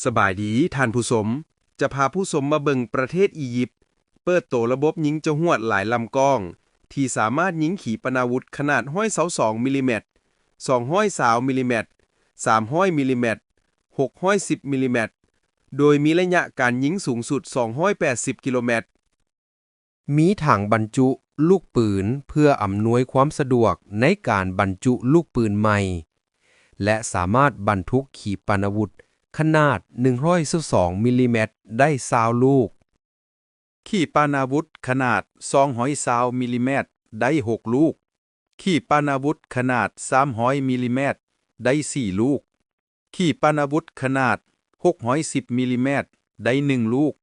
ສະບາຍດີທ່ານຜູ້ຊົມ, ຈະພາຜູ້ຊົມມາເບິ່ງປະເທດອີຢິບ ເປີດໂຕລະບົບຍິງຈະຮວດຫຼາຍລຳກ້ອງ ທີ່ສາມາດຍິງຂີປະນາວຸດຂະໜາດ ໜຶ່ງຮ້ອຍຊາວສອງ ມິລລີແມັດ, ສອງຮ້ອຍຊາວ ມິລລີແມັດ, ສາມຮ້ອຍ ມິລລີແມັດ, ຫົກຮ້ອຍສິບ ມິລລີແມັດ ໂດຍມີໄລຍະການຍິງສູງສຸດ ສອງຮ້ອຍແປດສິບ ກິໂລແມັດ. ມີຖັງບັນຈຸລູກປືນເພື່ອອຳນວຍຄວາມສະດວກໃນການບັນຈຸລູກປືນໃໝ່ ແລະ ສາມາດບັນທຸກຂີປະນາວຸດຂະໜາດ ໜຶ່ງຮ້ອຍຊາວສອງ ມິລລີແມັດ ໄດ້ ຊາວ ລູກ. ຂີປະນາວຸດຂະໜາດ ສອງຮ້ອຍຊາວ ມິລລີແມັດ ໄດ້ ຫົກ ລູກ. ຂີປະນາວຸດຂະໜາດ ສາມຮ້ອຍ ມິລລີແມັດ ໄດ້ ສີ່ ລູກ. ຂີປະນາວຸດຂະໜາດ ຫົກຮ້ອຍສິບ ມິລລີແມັດ ໄດ້ ໜຶ່ງ ລູກ.